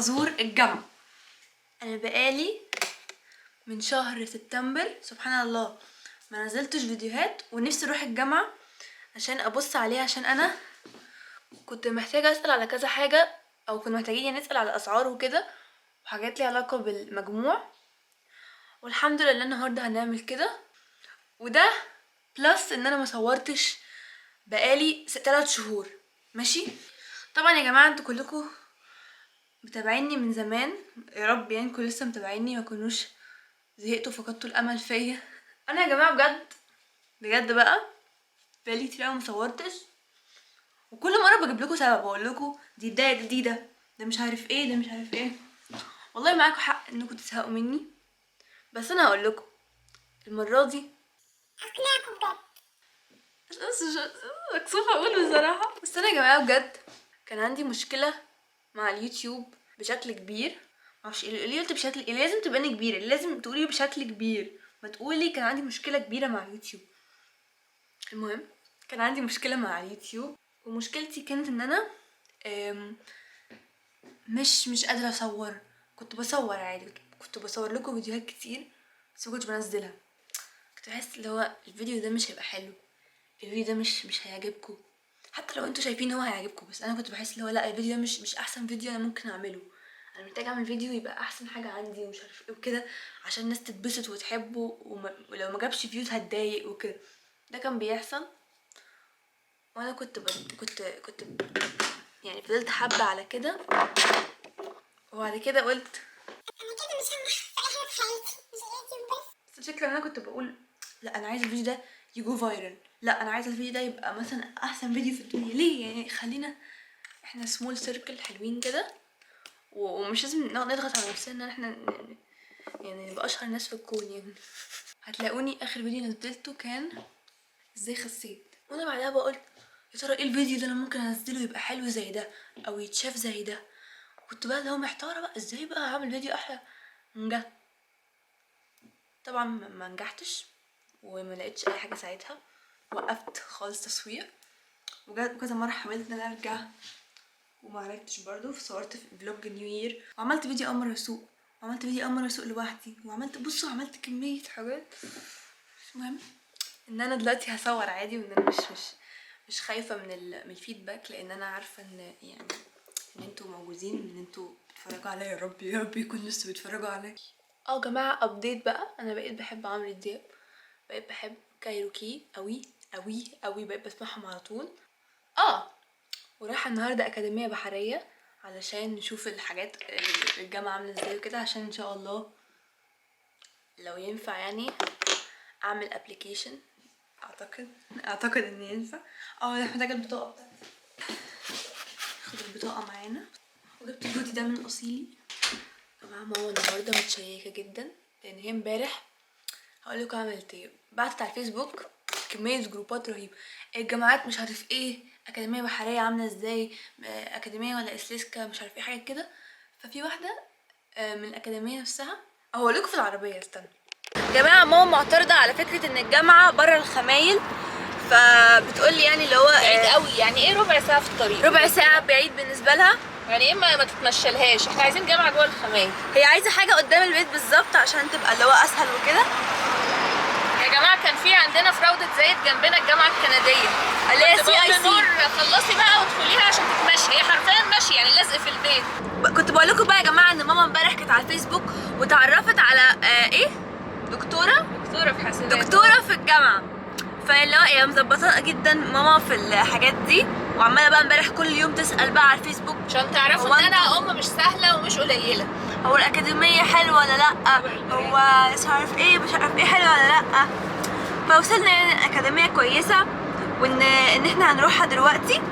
ازور الجامعة. انا بقالي من شهر سبتمبر سبحان الله ما نزلتش فيديوهات، ونفسي اروح الجامعة عشان ابص عليها، عشان انا كنت محتاجة اسأل على كذا حاجة، او كنا محتاجين يعني نسأل على اسعار وكده وحاجات ليها علاقة بالمجموع. والحمد لله النهاردة هنعمل كده، وده plus ان انا ما صورتش بقالي 3 شهور. ماشي، طبعا يا جماعة انتوا كلكم متابعيني من زمان، يا رب يعني كنتوا لسه متابعيني، ما كنوش زهقتوا وفقدتوا الامل فيا. انا يا جماعة بجد بجد بقى بقالي كتير قوي ما صورتش، وكل مرة بجيب لكم سبب واقول لكم دي بداية جديدة، ده مش عارف ايه، ده مش عارف ايه. والله معاكم حق انكم تزهقوا مني، بس انا هقول لكم المرة دي اقنعكم بجد. بس مكسوفه اقول بصراحة، بس انا يا جماعة بجد كان عندي مشكلة مع اليوتيوب بشكل كبير. معرفش ايه ليه قلت بشكل، لازم تبان كبيرة، لازم تقولي بشكل كبير، ما تقولي كان عندي مشكلة كبيرة مع اليوتيوب. المهم كان عندي مشكلة مع اليوتيوب، ومشكلتي كانت ان انا مش قادرة اصور. كنت بصور عادي، كنت بصور لكم فيديوهات كتير بس ما كنتش بنزلها. كنت بحس اللي هو الفيديو ده مش هيبقى حلو، الفيديو ده مش هيعجبكم، حتى لو انتوا شايفين هو هيعجبكم، بس انا كنت بحس اللي هو لا، الفيديو ده مش احسن فيديو انا ممكن اعمله. انا محتاجه اعمل فيديو يبقى احسن حاجة عندي ومش عارف ايه وكده، عشان الناس تتبسط وتحبه، ولو ما جابش views هتضايق وكده. ده كان بيحصل، وانا كنت ب... كنت كنت يعني فضلت حبه على كده، وبعد كده قلت انا كده مش هنجح في اي حاجة في حياتي، مش اليوتيوب بس. بس الفكرة ان انا كنت بقول لا، انا عايزه الفيديو ده ي go viral، لا انا عايزه الفيديو ده يبقى مثلا احسن فيديو في الدنيا. ليه يعني؟ خلينا احنا small circle حلوين كده، ومش لازم نقعد نضغط على نفسنا ان احنا يعني نبقى اشهر ناس في الكون. يعني هتلاقوني اخر فيديو نزلته كان ازاي خسيت، وانا بعدها بقول يا ترى ايه الفيديو ده انا ممكن انزله يبقى حلو زي ده او يتشاف زي ده. كنت بقى اللي هو محتارة بقى ازاي بقى هعمل فيديو احلى من ده. طبعا ما نجحتش وما لقيتش اي حاجة ساعتها، وقفت خالص تصوير، وكذا مرة حاولت ان انا ارجع وما عرفتش برضو. فصورت في vlog new year، وعملت فيديو اول مرة اسوق، وعملت فيديو اول مرة اسوق لوحدي، وعملت بصوا عملت كمية حاجات. المهم ان انا دلوقتي هصور عادي، وان انا مش خايفة من ال feedback، لان انا عارفه ان يعني ان انتوا موجودين، ان انتوا بتتفرجوا عليا. يا رب يا رب يكون لسه بيتفرجوا عليا. اه جماعة update بقى، انا بقيت بحب عمرو دياب، بقيت بحب كايروكي قوي قوي قوي، بقيت بسمعهم على طول. ورايحه النهارده اكاديمية بحرية علشان نشوف الحاجات الجامعة عامله ازاي وكده، عشان ان شاء الله لو ينفع يعني اعمل application. اعتقد ان ينفع. انا محتاجه البطاقة بتاعتي، خد البطاقة معانا. وجبت الهودي ده من اصيلي. يا جماعة ماما النهارده متشيكه جدا، لان هي امبارح هقول لكم عملت ايه. بعتت على الفيسبوك كمية جروبات رهيبة، الجامعات مش عارف ايه، اكاديمية بحرية عامله ازاي، اكاديمية ولا اسلسكا مش عارف ايه حاجة كده. ففي واحدة من الاكاديمية نفسها، اهو لكم في العربية استنى. جماعة ماما معترضة على فكرة ان الجامعة بره الخمايل، فبتقول لي يعني اللي هو بعيد قوي. يعني ايه ربع ساعة في الطريق؟ ربع ساعة بعيد بالنسبة لها. يعني ايه ما تتمشلهاش؟ احنا عايزين جامعه جوه الخمايل. هي عايزه حاجة قدام البيت بالظبط عشان تبقى اللي هو اسهل وكده. يا جماعة كان في عندنا في روضة زايد جنبنا الجامعة الكندية، اللي هي كنت سي بقول اي سي. لنور خلصي بقى وادخليها عشان تتمشي، هي حرفيا ماشية يعني لازق في البيت. كنت بقول لكم بقى يا جماعة ان ماما امبارح كانت على الفيسبوك وتعرفت على ايه دكتورة، دكتورة في حاسبات، دكتورة في الجامعة، فاللي هو هي مظبطه جدا ماما في الحاجات دي، وعماله بقى امبارح كل يوم تسال بقى على الفيسبوك عشان تعرفوا هو ان انا ام مش سهلة ومش قليله. هو الاكاديمية حلوة ولا لا، هو مش عارف ايه مش عارف ايه حلوة ولا لا. فوصلنا يعني الاكاديمية كويسة، وان احنا هنروحها دلوقتي،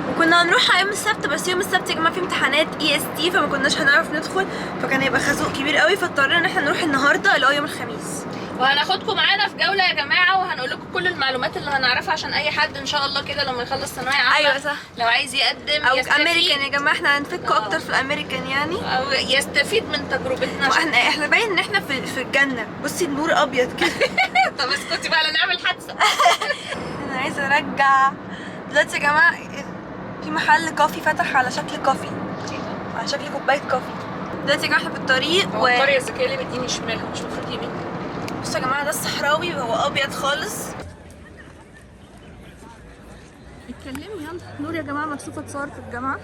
وكنا هنروحها يوم السبت، بس يوم السبت يا جماعة في امتحانات EST، فما كناش هنعرف ندخل، فكان هيبقى خازوق كبير قوي، فاضطرينا ان احنا نروح النهارده اللي هو يوم الخميس. وهناخدكم معانا في جولة يا جماعة، وهنقول لكم كل المعلومات اللي هنعرفها عشان اي حد ان شاء الله كده لما يخلص ثانوية عامة، ايوه صح، لو عايز يقدم او يستفيد. امريكان يا جماعة، احنا هنفكوا اكتر في الامريكان يعني، او يستفيد من تجربتنا عشان واحنا باين ان احنا في الجنة. بصي النور ابيض كده. طب اسكتي بقى لا نعمل حادثه. انا عايزه ارجع دلوقتي يا جماعة. في محل coffee فتح على شكل coffee، على شكل كوباية coffee. دلوقتي يا جماعة احنا في الطريق هو القرية الذكية اللي مديني شمال، مش المفروض يمين. بصوا يا جماعة ده الصحراوي وهو ابيض خالص. اتكلمي يلا نور يا جماعة، مكسوفه تصور في الجامعة.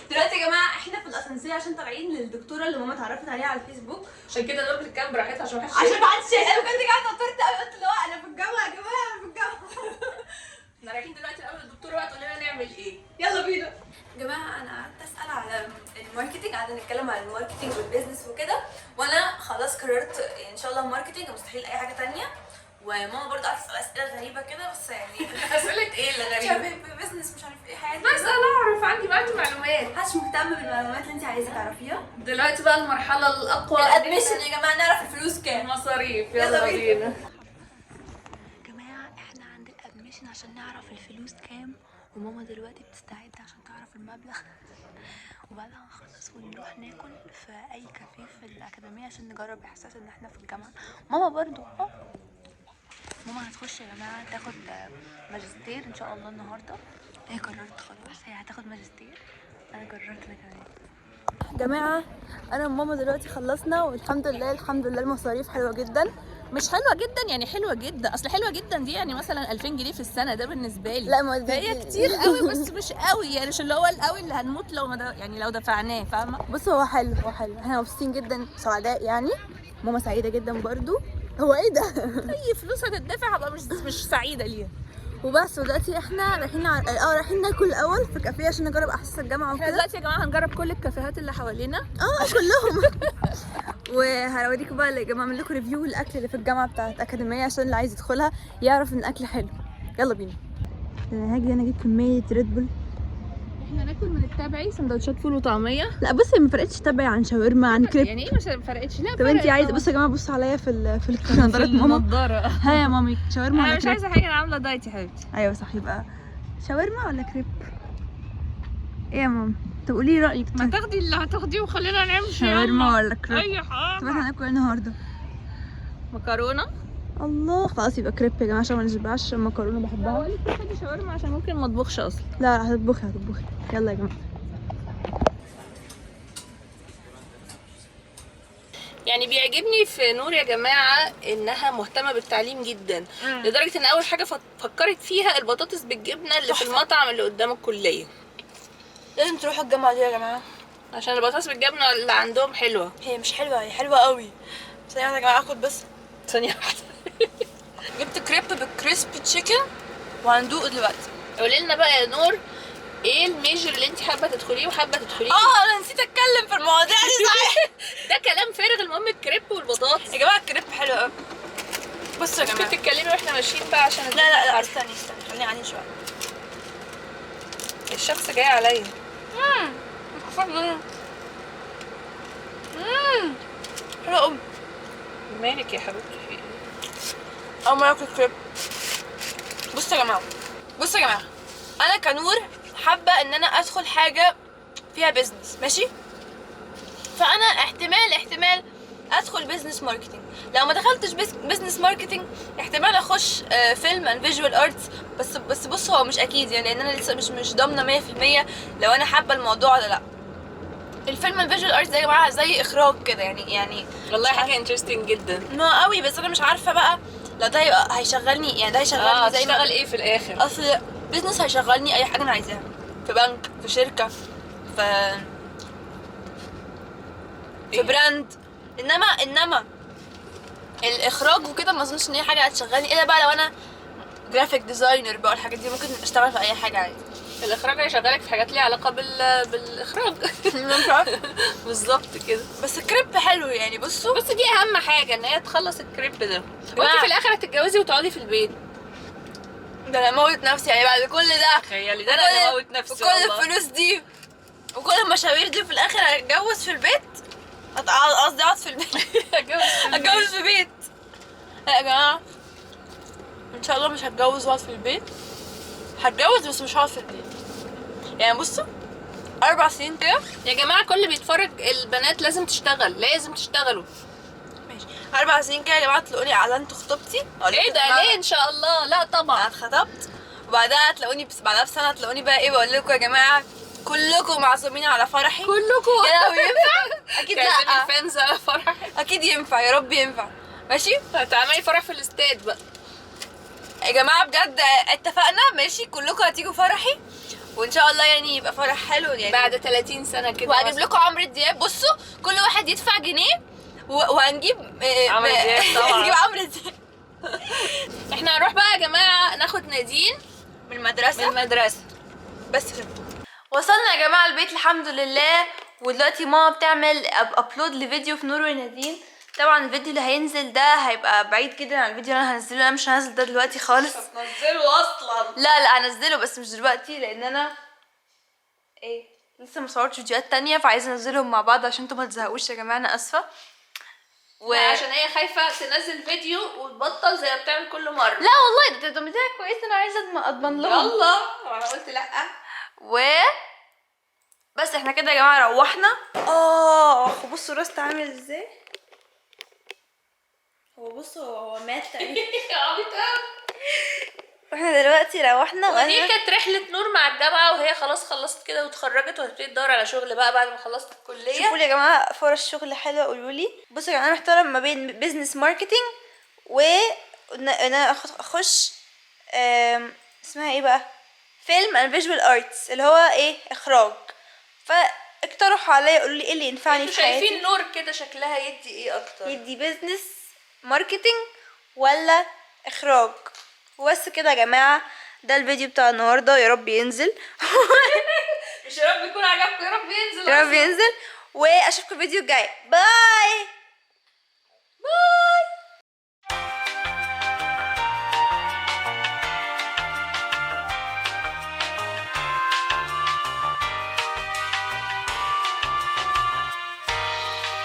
دلوقتي يا جماعة احنا في الاسانسير عشان طالعين للدكتوره اللي ماما اتعرفت عليها على الفيسبوك. عشان كده نور بتتكلم براحتها عشان محدش عشان ما حدش، انا بجد يا جماعة اتوترت قوي، قلت اللي هو انا في الجامعة يا جماعة، انا في الجامعة. احنا رايحين دلوقتي الاول الدكتورة بقى تقول لنا نعمل ايه. يلا بينا يا جماعة. انا قعدت اسال على ال marketing، قعدنا نتكلم عن ال marketing وال business وكده، وانا خلاص قررت يعني ان شاء الله marketing، مستحيل اي حاجة تانية. وماما برضه قعدت تسال اسئلة غريبة كده، بس يعني اسئلة ايه اللي مش غريبة؟ عارف إيه، business مش عارف ايه حاجات بس انا اعرف، عندي بعد معلومات. محدش مهتم بالمعلومات اللي انت عايزه تعرفيها. دلوقتي بقى المرحلة الاقوى، ال admission يا جماعة، نعرف الفلوس كام. المصاريف. يلا يلا بينا. بينا. جماعة احنا عند ال admission عشان نعرف الفلوس كام، وماما دلوقتي بتستعد عشان تعرف المبلغ، وبعدها هنخلص ونروح ناكل في اي كافيه في الاكاديمية عشان نجرب احساس ان احنا في الجامعة. ماما برضو ماما هتخش يا جماعة تاخد ماجستير ان شاء الله النهاردة. هي قررت خلاص، هي هتاخد ماجستير، انا قررت انا كمان. جماعة انا وماما دلوقتي خلصنا والحمد لله، الحمد لله المصاريف حلوة جدا. مش حلوة جدا يعني، حلوة جدا، اصل حلوة جدا دي يعني مثلا 2000 جنيه في السنة، ده بالنسبة لي لا ما دي فهي كتير قوي، بس مش قوي يعني، مش اللي هو القوي اللي هنموت لو ما يعني لو دفعناه، فاهمه؟ بص هو حلو، هو حلو، احنا مبسوطين جدا، سعداء يعني. ماما سعيدة جدا برضو. هو ايه ده؟ اي فلوس هتدفع هبقى مش سعيدة ليها. وبس. ودلوقتي احنا رايحين رايحين ناكل الاول في كافيه عشان نجرب احساس الجامعة احنا وكده. دلوقتي يا جماعة هنجرب كل الكافيهات اللي حوالينا. كلهم. وهوريكم بقى يا جماعة، اعمل لكم review الاكل اللي في الجامعة بتاعت اكاديمية عشان اللي عايز يدخلها يعرف ان الاكل حلو. يلا بينا. انا هاجي انا اجيب كمية Red Bull. احنا ناكل من التابعي سندوتشات فول وطعميه. لا بصي ما فرقتش تبعي عن شاورما عن كريب. يعني ايه مش فرقتش؟ لا طب انت فرقت عايزه؟ طبعاً. بصوا يا جماعة، بصوا عليا في نضاره ماما. النضارة. ها يا مامي، شاورما انا ولا مش كريب؟ عايزه حاجة، انا عامله diet يا حبيبتي. ايوه صح، يبقى شاورما ولا كريب؟ ايه يا ماما؟ طب قولي رايك. ما تاخدي اللي هتاخديه وخلينا نمشي. شاورما ولا كريب؟ اي حاجة. طب احنا هناكل ايه النهارده؟ مكرونه. الله خلاص يبقى كريب يا جماعة عشان ما نشبعش، المكرونه بحبها. بقول لك خدي شاورما عشان ممكن ما اطبخش اصلا. لا لا هتطبخي هتطبخي. يلا يا جماعة. يعني بيعجبني في نور يا جماعة انها مهتمة بالتعليم جدا، لدرجة ان اول حاجة فكرت فيها البطاطس بالجبنه اللي في المطعم اللي قدام الكلية. لازم تروحوا الجامعة دي يا جماعة، عشان البطاطس بالجبنه اللي عندهم حلوة. هي مش حلوة، هي حلوة قوي. ثانية واحدة يا جماعة اخد بس ثانية واحدة. جبت كريب بال crispy chicken وهندوقه دلوقتي. قولي لنا بقى يا نور، ايه ال major اللي انت حابة تدخليه وحابة تدخليه؟ انا نسيت اتكلم في المواضيع دي صحيح. ده كلام فارغ. المهم الكريب والبطاطس. يا جماعة الكريب حلو قوي. بصوا يا ممكن جماعة، تتكلمي واحنا ماشيين بقى عشان لا لا لا استني استني، خليني قاعدين شوية. الشمس جاية عليا. حلو قوي. مالك يا حبيبتي في ايه؟ اول مرة اكل كريب. بصوا يا جماعة، بصوا يا جماعة، انا كنور حابة ان انا ادخل حاجة فيها business، ماشي؟ فانا احتمال ادخل business marketing. لو ما دخلتش business marketing احتمال اخش film and visual arts، بس بص هو مش اكيد يعني، لان انا لسه مش ضامنه 100% لو انا حابة الموضوع ولا لا. ال film and visual arts ده يا جماعة زي اخراج كده يعني والله حاجة interesting جدا. ما قوي، بس انا مش عارفه بقى لو ده هيبقى هيشغلني، يعني ده هيشغلني زي ما هتشتغل ايه في الاخر؟ اصل business هيشغلني اي حاجة انا عايزاها، في بنك، في شركة، في في brand. انما الاخراج وكده ما اظنش ان هي حاجة هتشغلني، الا بقى لو انا graphic designer بقى الحاجات دي ممكن اشتغل في اي حاجة عادي. الاخراج هيشغلك في حاجات ليها علاقة بالاخراج. مش عارفه بالظبط كده. بس الكريب حلو يعني. بصوا بس دي اهم حاجة ان هي تخلص الكريب ده، وانت في الاخر هتتجوزي وتقعدي في البيت. ده انا موت نفسي يعني بعد كل ده. تخيلي ده انا اللي موت نفسي وكل والله. الفلوس دي وكل المشاوير دي، في الاخر هتجوز في البيت. قصدي اقعد في البيت. اتجوز في بيت. لا يا جماعة ان شاء الله مش هتجوز واقعد في البيت. هتجوز بس مش هقعد في البيت يعني. بصوا 4 سنين كده يا جماعة كل اللي بيتفرج، البنات لازم تشتغل، لازم تشتغلوا. ماشي. 4 سنين كده يا جماعة تلاقوني اعلنت خطوبتي. ايه ده ليه ان شاء الله؟ لا طبعا انا اتخطبت، وبعدها تلاقوني، بس بعدها بسنة تلاقوني بقى ايه، بقول لكم يا جماعة كلكم معزومين على فرحي كلكم. يا لهوي ينفع؟ اكيد تعزمي لا، ال fans على فرحك؟ اكيد ينفع، يا رب ينفع. ماشي، هتعملي فرح في الاستاد بقى يا جماعة بجد اتفقنا، ماشي كلكم هتيجوا فرحي، وان شاء الله يعني يبقى فرح حلو يعني بعد 30 سنة كده. وهجيب لكم عمرو دياب. بصوا كل واحد يدفع جنيه وهنجيب عمرو دياب طبعا. هنجيب عمرو دياب. احنا هنروح بقى يا جماعة ناخد نادين من المدرسة، من المدرسة بس كده. وصلنا يا جماعة البيت الحمد لله، ودلوقتي ماما بتعمل upload لفيديو في نور ونادين. طبعا الفيديو اللي هينزل ده هيبقى بعيد جدا عن الفيديو اللي انا هنزله، انا مش هنزل ده دلوقتي خالص. هتنزله اصلا؟ لا لا هنزله بس مش دلوقتي، لان انا ايه لسه ما صورتش فيديوهات تانية، فعايزه انزلهم مع بعض عشان انتوا ما تزهقوش يا جماعة، انا اسفه. عشان هي خايفة تنزل فيديو وتبطل زي ما بتعمل كل مرة. لا والله ده ده كويس، انا عايزه اضمن لهم. يلا انا قلت لا. و بس احنا كده يا جماعة روحنا. بصوا راست عامل ازاي، هو بصوا هو مات تقريبا. عبيط قوي. واحنا دلوقتي روحنا. ودي كانت رحله نور مع الجامعة، وهي خلاص خلصت كده واتخرجت وهتبتدي تدور على شغل بقى بعد ما خلصت الكلية. شوفوا لي يا جماعة فرص شغل حلوة، قولوا لي. بصوا يا جماعة انا محتارة ما بين business marketing و ان انا اخش اسمها ايه بقى، film and visual arts اللي هو ايه اخراج. فاقترحوا عليا قولوا لي ايه اللي ينفعني انتوا في حياتي. شايفين نور كده شكلها يدي ايه اكتر؟ يدي business marketing ولا اخراج؟ وبس كده يا جماعة، ده الفيديو بتاع النهارده، يا رب ينزل. مش يا رب يكون عجبكم، يا رب ينزل، يا رب ينزل، واشوفكم الفيديو الجاي. bye.